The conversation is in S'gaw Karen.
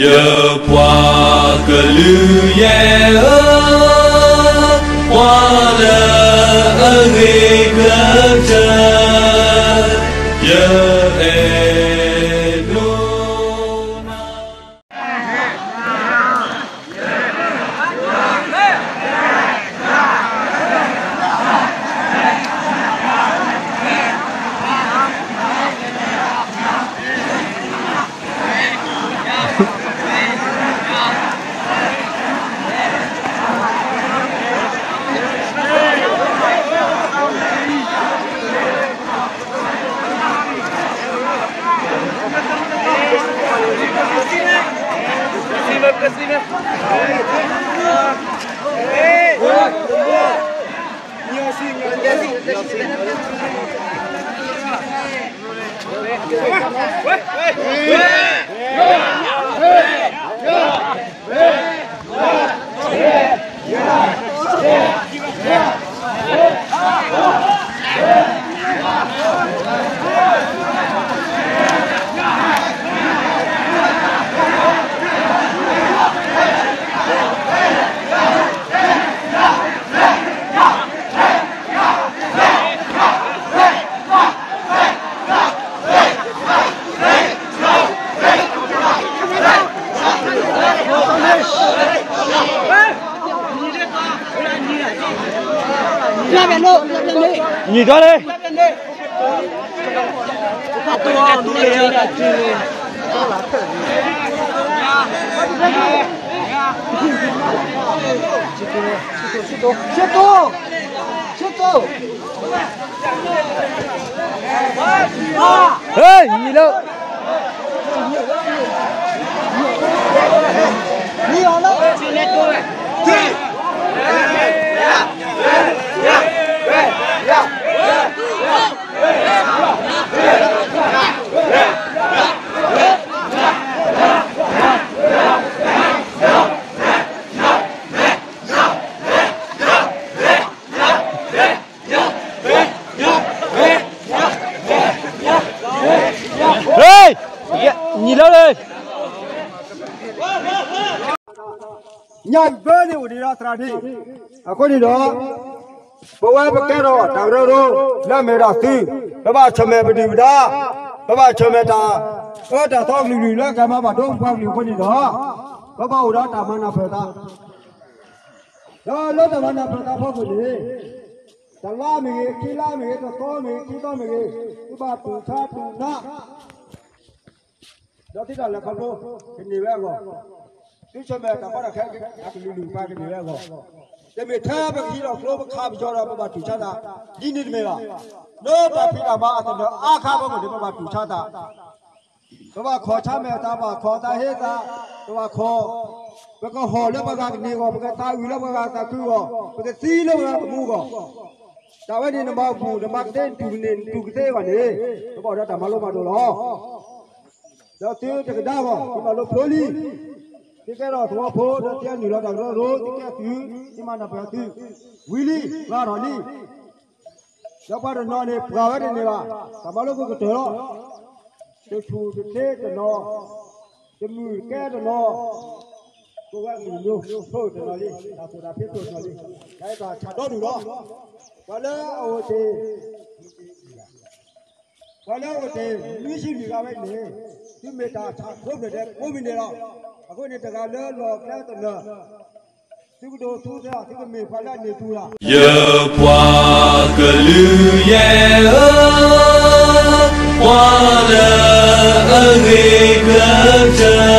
ယပှၤကလုာ်ယဲၢ်ဧၢ, ပှၤလၢအဂ့ၤကတၢၢ်, ယအဲၣ်ဒိးနၤ. နံၤထီၣ်လံ. ဟဲ နံၤလၢ ဟဲ နံၤလၢလၢ ညၣ်ဘၢန့ၣ်အိၣ်ဒံးဒီးသရၣ်ဒံး, အဃိန့ၣ်ဒီး ပဝဲပကဲထီၣ်တၢ်ကရၢကရိ လၢအမ့ၢ်ဝဲဒၣ်သု, ပဘၣ်ဆၢၣ်မဲာ်ပဒုၣ်ပဒါ, ပဘၣ်ဆၢၣ်မဲာ်တၢ်အၢတၢ်သီကလုာ်ကလုာ် လၢကမၤဘၣ်ဒိပပှၤကလုာ်အဃိန့ၣ်ဒီး ပဘၣ်အိၣ်ဒီးတၢ်မၤနၢ်ပၢၢ်သး, ဒီးလၢတၢ်မၤနၢ်ပၢၢ်သးအဖီခိၣ်န့ၣ် တလါမ့ၢ်ဂ့ၤ, ခံလါမ့ၢ်ဂ့ၤ, တသီမ့ၢ်ဂ့ၤ, ခံသီမ့ၢ်ဂ့ၤ, သုဘၣ်တူၢ်ဆါတူၢ်နး ဒီးသုတၢ်လဲၤခီဖျိ ကန့ၢ်ဝဲအဂီၢ်, သုဆၢၣ်မဲာ်တၢ်ကီတၢ်ခဲအကလုာ်ကလုာ်ကပၤ ကန့ၢ်ဝဲအဂီၢ်, တမ့ၢ်ထဲပကဟံးထီၣ်ကျိပခးပယီၤဒီး ပဘၣ်တူၢ်ဆါသး ဒ်န့ၣ်တမ့ၢ်ဘၣ်. လၢတၢ်ဖံးတၢ်မၤအသနၢၣ်အါခါအဖီခိၣ်န့ၣ် ပဘၣ်တူၢ်ဆါသး, ပဘၣ်ခီၣ်ဆါမဲာ်သး, ပဘၣ်ခီၣ်သးဟ့သး, ပဘၣ်ခီၣ်, ပကဟီၣ်လၢပှၤဂၤကန့ၢ်အဂီၢ်, ပကသးဝံၣ်လၢပှၤဂၤသးခုအဂီၢ်, ပကသံလၢပှၤဂၤသမူအဂီၢ်, တၢ်ဝဲန့ၣ်နမၤဘူၣ် နမၤကသ့ နတူၢ်ကန့ၢ် နတူၢ်ကသ့အဂီၢ်န့ၣ် ပဘၣ်အိၣ်ဒီးတၢ်မၤလိမၤဒိးလီၤ. ဒီးသုတကဒါအဂီၢ် သုမၤလိဖျိလံ, သုကဲထီၣ်သဝီဖိ ဒီးသုနုာ်လီၤတၢ်ကရၢကရိ သုကဲသု, သုမၤနၢ်ပၢၢ်သု, ဝံၤလံ လါထီၣ်လံ. ဒီးပှၤတနီၤန့ၣ် ပှၤဝဲတန့ၢ်ဘၣ်, တၢ်မၤလိကကတၢၢ်လီၤ. တဆူၣ်တသ့တနီၤ, တမုာ်ကဲတနီၤ, ကိးဝဲမုၢ်ညိ ဖိတနီၤလံ, တၢ်သိၣ်တၢ်ဖ့းသိၣ်တနီၤလံ, တၢ်အဲၣ်တၢ်ဆၣ်ဒီဒူၣ်လီၤ. ပှၤလၢအအိၣ်တ့ၢ် ပှၤလၢအအိၣ်တ့ၢ် နွံဆံလွံၢ်ဂၤဝဲအံၤန့ၣ် သုမ့ၢ်တၢ်ဆၣ်ဖိးဖျၢၣ်ဒဲးကိးမံၤဒဲးလီၤ. အဃိန့ၣ် တဂၤလၢလီၢ်ကျဲသနၢၣ် သုကဒိးထူသၢ သုကမ့ၢ်ပှၤလၢအန့ၢ်တူၢ်လီၤ. ယပှၤကလုာ်ယဲၢ်ဧၢ, ပှၤလၢအဂ့ၤကတၢၢ်